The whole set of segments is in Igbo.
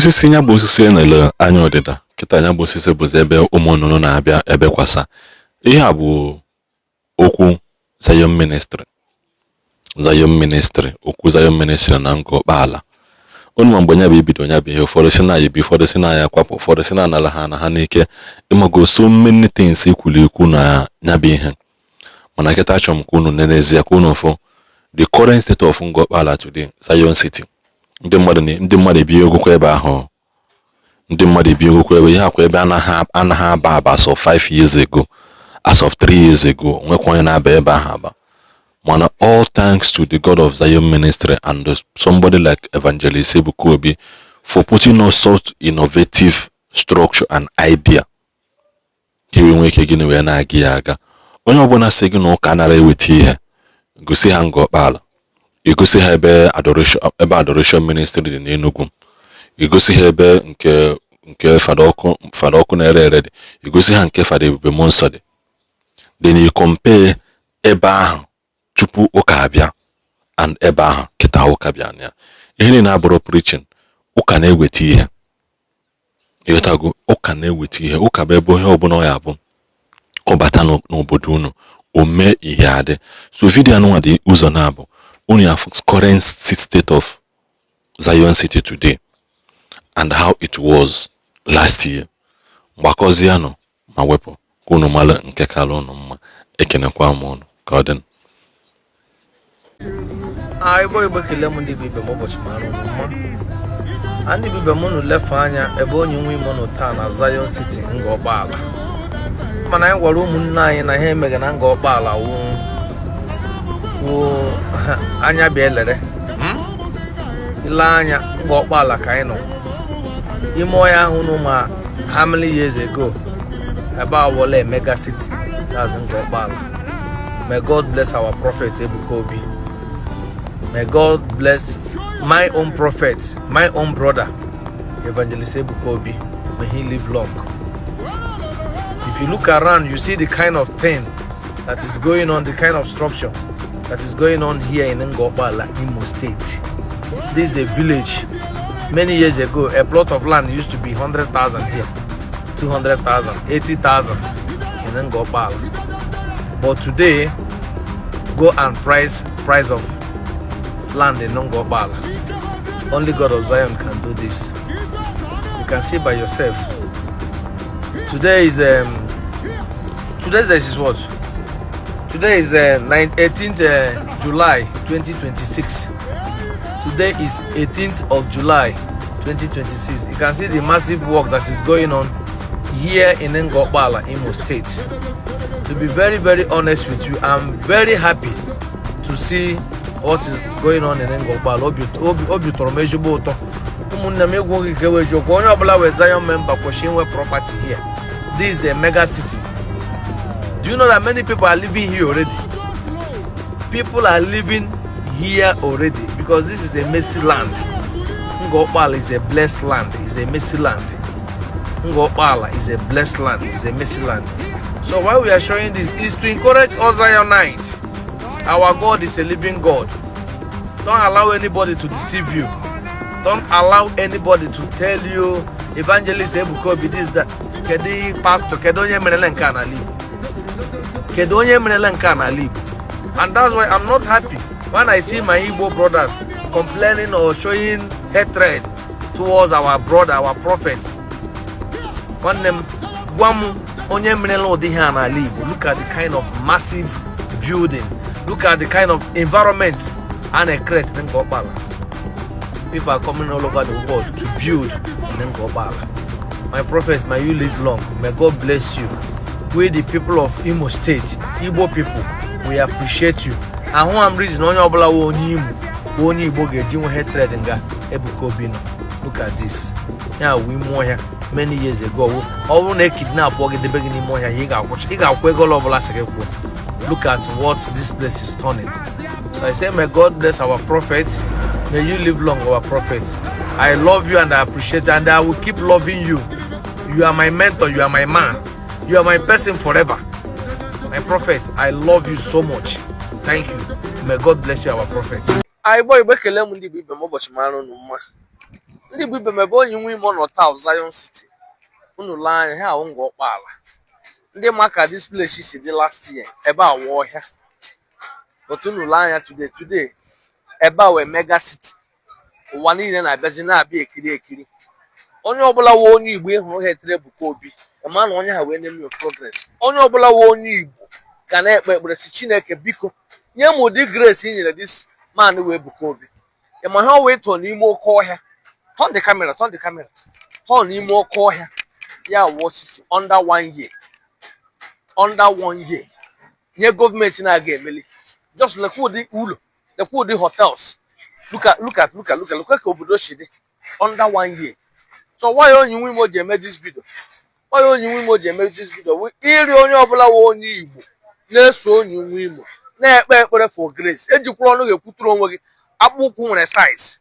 Osisi ya bụ osisi enele anya ọdịda kịta, ya bụ osisi bụzi ebe ụmụ nnụnụ na-abịa ebekwasa. Ihe a bụ okwu Zion Ministry, Zion Ministry, okwu Zion Ministry na Ngọkpala. Unu ma mgbe ya bụ ibido ya bụ ihe, ụfọdụ si na ya ebi, ụfọdụ si na ya akwapụ, ụfọdụ si na anara ha na ha n'ike. Ịmago, so many things ekwuru ekwu na ya bụ ihe. Mana kịta, achọrọ m ka unu nenezie, ka unu fụ the current state of Ngọkpala today, Zion City. Ndị mmadụ ebi egwukwa ebe ahụ, ndị mmadụ ebi egwukwa ebe ihe akwa ebe anaghị aba aba as of 5 years ago, as of 3 years ago, nwekwa onye na-aba ebe ahụ aba. Mana all thanks to the God of Zion Ministry and somebody like Evangelist Ebuka Obi for putting us such innovative structure and idea ka e nwee ike gịnị wee na-aga ya aga. Onye ọbụla sị gị na ụka anara eweta ihe, gosi ha Ngọkpala, egosi ha ebe adoration ministry dị n'Enugu, egosi ha ebe nke Fada ọkụ na-ere ere dị, egosi ha nke Fada Ebube Mmụọ Nsọ dị. Then you compare ebe ahụ tupu ụka abịa and ebe ahụ kịta ụka bịa na ya. Ihe niile abụrụ preaching. Ụka na-eweta ihe, ịghọtago? Ụka na-eweta ihe. Ụka bụ ebe onye ọbụla ọ ya bụ ọ bata n'obodo unu, o mee ihe adị. So video anụnwa dị ụzọ na-abụ unu ya current state of Zion City today and how it was last year. Gbakọzianụ ma wepụ ka unu mara nke kara unu mma. Ekenekwa m unu. Ka ọ dị. Igbo, Igbo, ekele m. Ndị bụ ibe m, ụbọchị mara unu mma. A ndị bụ ibe m, unu lefe anya ebe onye nwe ime nọ taa na Zion City, Ngọkpala. Mana anyị gwara ụmụnne anyị na ihe emeghe na Ngọkpala wụ wụ anya bịa elere. Ile anya Ngọkpala ka anyị nọ ime ọhịa ahụ nụ. Ma how many years ago, ebe a wọla mega city, that's Ngọkpala. May God bless our prophet Ebuka Obi. May God bless my own prophet, my own brother, Evangelist Ebuka Obi. May he live long. If you look around, you see the kind of thing that is going on, the kind of structure that is going on here in Ngọkpala, Imo State. This is a village. Many years ago, a plot of land used to be 100,000 here, 200,000, 80,000 in Ngọkpala. But today, go and price of land in Ngọkpala. Only God of Zion can do this. You can see by yourself. Today's date is what? Today is 9, 18th July 2026. Today is 18th of July 2026. You can see the massive work that is going on here in Ngọkpala, Imo State. To be very, very honest with you, I'm very happy to see what is going on in Ngọkpala. Obi tọrọ m ezigbo ụtọ. Ụmụnne m, egwu oge kewe eziokwu, onye ọbụla wee Zion member kwesịrị inwe property here. This is a mega city. Do you know that many people are living here already? People are living here already because this is a messy land. Ngọkpala is a blessed land. It's a messy land. Ngọkpala is a blessed land. It's a messy land. So why we are showing this is to encourage all Zionites. Our God is a living God. Don't allow anybody to deceive you. Don't allow anybody to tell you Evangelist Ebuka Obi this, that. Kedu pastor, kedu onye merele nke a n'ala Igbo? Kedu onye merele nke a n'ala Igbo? And that's why I'm not happy when I see my Igbo brothers complaining or showing hatred towards our brother, our prophet. Nwanne m, gwa m onye merela ụdị ihe a n'ala Igbo. Look at the kind of massive building. Look at the kind of environment a na-create in Ngọkpala. People are coming all over the world to build in Ngọkpala. My prophet, may you live long. May God bless you. We, the people of Imo State, Igbo people, we appreciate you. Ahụ am reason onye ọbụla wụ onye Imo bụ onye Igbo ga-eji nwe hatred nga Ebuka Obi nọ. Look at this. Ya wụ ime ọhịa many years ago. Ọ bụrụ na e kidnap gị debe gị n'ime ọhịa, ị ga-akwụ ego ole ọbụla sị gị kwụọ. Look at what this place is turning. So I say, may God bless our prophet. May you live long, our prophet. I love you and I appreciate you, and I will keep loving you. You are my mentor, you are my man, you are my person forever. My prophet, I love you so much. Thank you. May God bless you, our prophet. Igbo, Igbo, ekele m. Ndị Igbo ibe m, ụbọchị mara unu mma. Ndị Igbo ibe m, ebe onye nwe Imo nọ taa, Zion City. Unu lee anya, ha ahụ Ngor Okpala. Ndị ma ka this place si dị last year, ebe a wụ ọhịa, but unu lee anya today, ebe a wee mega city. Ụwa niile na-abịazi na-abịa ekiri ekiri. Onye ọbụla wụ onye Igbo ịhụrụ ha etere Ebuka Obi, ma na onye ha wee enemy of progress. Onye ọbụla wụ onye Igbo ga na-ekpe ekpere si, Chineke, biko nye m ụdị grace i nyere this man wee Ebuka Obi. Ịma ha wee tọọ n'ime oke ọhịa. Turn the camera, turn the camera, tọọ n'ime oke ọhịa ya wụọ city under one year, under one year, nye gọọmenti na-aga emeli. Just lekwa ụdị ụlọ, lekwa ụdị hotels. Look at, look at, look at, look at, look at ka obodo si dị under one year. So why onye nwe Imo ji eme this video? Why onye nwe Imo ji eme this video? Ịrịọ onye ọbụla wụ onye Igbo na-eso onye nwe Imo na-ekpe ekpere for grace. Ejikwara ọnụ ga-ekwuturu onwe gị. Akpụkpọ ụkwụ nwere size.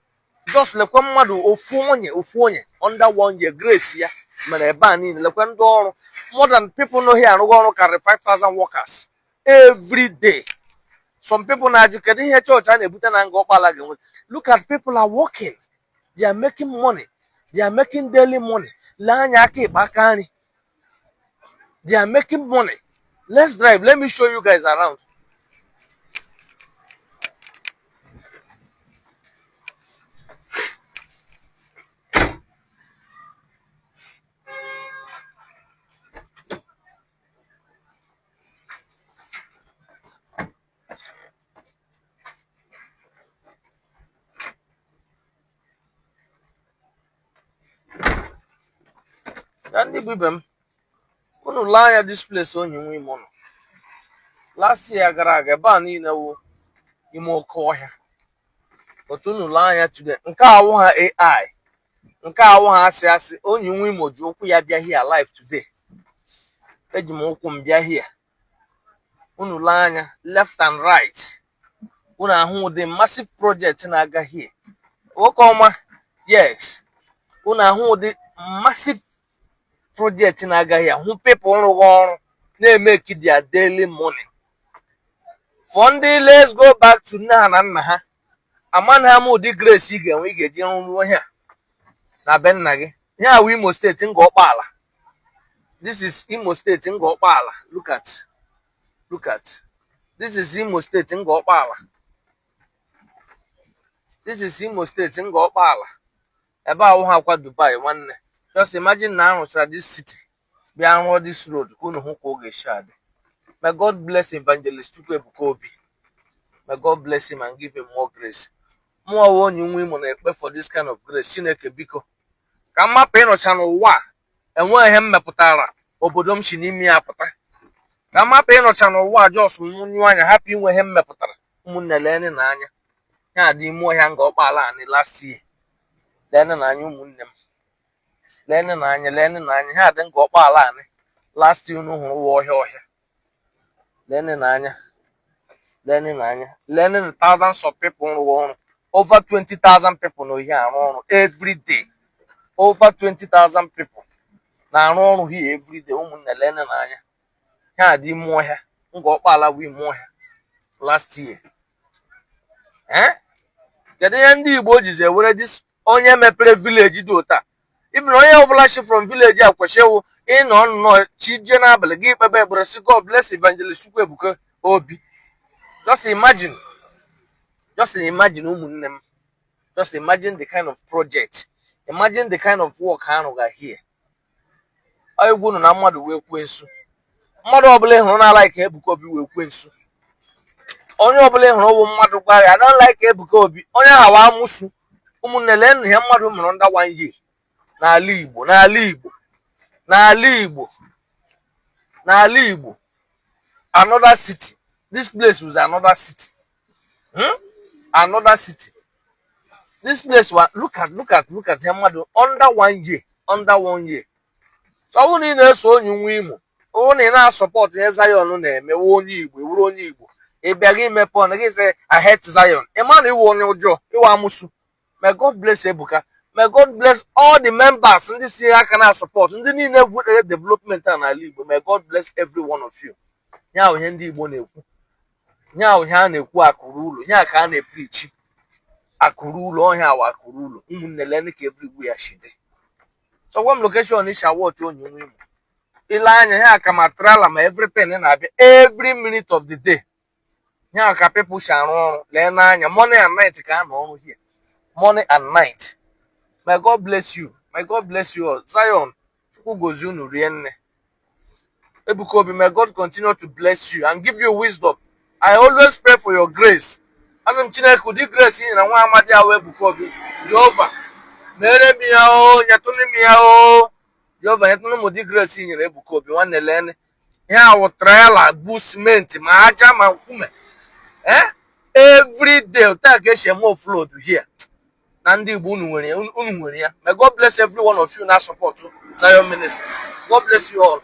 Just lekwa mmadụ ofu onye, ofu onye, under one year, grace ya mere ebe a niile. Lekwa ndị ọrụ, more than people know here arụgo ọrụ karịrị 5000 workers every day. Some people na-ajụ, kedu ihe chọọchị a na-ebute na Ngor Okpala ga-enwe? Look at, people are working, they are making money, they are making daily money. Lee anya, aka ịkpa, aka nri, they are making money. Let's drive, let me show you guys around. Ya ndị bụ ibe m, unu lee anya this place onye nwe Imo nọ. Last year gara aga, ebe a niile wụ ime oke ọhịa, but unu lee anya today. Nke a awụ ha AI, nke a awụ ha asị asị. Onye nwe Imo ji ụkwụ ya bịa here live today. Eji m ụkwụ m bịa here. Unu lee anya left and right, unu ahụ ụdị massive project na-aga here. Nwoke ọma, yes, unu ahụ ụdị massive project na-aga here, hụ people rụghị ọrụ na-emeki their daily money. For ndị, let's go back to nne ha na nna ha, amaghị ha m ụdị grace ị ga-enwe, ị ga-eji rụrụ ihe a na be nna gị. Ihe a wụ Imo Steeti, Ngor Okpala. This is Imo Steeti, Ngor Okpala. Look at, look at, this is Imo Steeti, Ngor Okpala. This is Imo Steeti, Ngor Okpala. Ebe a wụ ha kwa Dubai. Nwanne, just imagine na arụchara this city, bịa rụọ this road, ka unu hụ ka ọ ga-esi adị. May God bless Evangelist Chukwuebuka Obi. May God bless him and give him more grace. Mụọ wụ onye nwe Imo na-ekpe for this kind of grace. Chineke, biko, ka m mapụ ịnọcha n'ụwa a enweghị ihe m mepụtara obodo m si n'ime ya pụta. Ka m hapụ ịnọcha n'ụwa a, just nyụọ anya, hapụ inwe ihe m mepụtara. Ụmụnne, lee na anya ya dị ime ọhịa Ngor Okpala anị last year. Lee na anya, ụmụnne m, lee na anya, lee na anya ha dị Ngor Okpala anị last year. Unu hụrụ ụwa ọhịa ọhịa. Lee na anya, lee na anya, lee na thousands of people rụrụ ọrụ, over 20,000 people na ohi arụ ọrụ every day. Over 20,000 people na-arụ ọrụ here every day. Ụmụnne, lee na anya ha dị ime ọhịa. Ngor Okpala bụ ime ọhịa last year. Eh, kedu ihe ndị Igbo jizi ewere this onye mepere village dị ụta? Even onye ọbụla si from village a kwesịrị ịwụ ịnọ nnọọ chi jie n'abalị gị kpebe ekpere si, "God bless Evangelist Chukwuebuka Obi." Just imagine, just imagine, ụmụnne m, just imagine the kind of project, imagine the kind of work ha rụga here. Egwu unu na mmadụ wee kwuo nsu. Mmadụ ọbụla ị hụrụ na like Ebuka Obi wee kwuo nsu. Onye ọbụla ị hụrụ ụwụ mmadụ gwa ya, "I don't like Ebuka Obi," onye ahụ wa amụsụ. Ụmụnne, lee na ihe mmadụ mụrụ under one year n'ala Igbo, n'ala Igbo, n'ala Igbo, n'ala Igbo. Another city. This place was another city, Another city this place wa. Look at, look at, look at ihe mmadụ under one year, under one year. So ọ bụrụ na ị na-eso onye nwe Imo, ọ bụrụ na ị na-asupport ihe Zion na-eme, wụ onye Igbo, wụrụ onye Igbo, ị bịa gị mepe ọnụ gị sị, "I hate Zion," ị ma na iwu onye ọjọọ, iwu amụsụ. May God bless Ebuka. May God bless all the members, ndị si aka na support, ndị niile butere development a n'ala Igbo. May God bless every one of you. Ya ahụ ihe ndị Igbo na-ekwu, ya ahụ ihe a na-ekwu, akụrụ ụlọ ya ka a na-epreach. Akụrụ ụlọ ọhịa awa akụrụ ụlọ. Ụmụnne, lee ka everywhere shi dị. So gwa m location isi awọchị onyonyo Imo. Ile anya ya ka ma trailer ma everything na-abịa every minute of the day. Ya ka people si arụ ọrụ. Lee n'anya, morning and night ka a nọ ọrụ here, morning and night. May God bless you. May God bless you all. Zion, Chukwu gozie unu rie nne. Ebuka Obi, may God continue to bless you and give you wisdom. I always pray for your grace. Asị m Chineke, ụdị grace i nyere nwa amadi ahụ Ebuka Obi, Jehova mere m ya o, nyetụnụ m ya o. Jehova, nyetụnụ m ụdị grace i nyere Ebuka Obi. Nwanne, lee ihe awụ trailer bu simenti ma aja ma nkume. Eh, every day otu a ka esi eme offload here. Na ndị Igbo, unu nwere ya, unu nwere ya. May God bless every one of you na support Zion Ministry. God bless you all.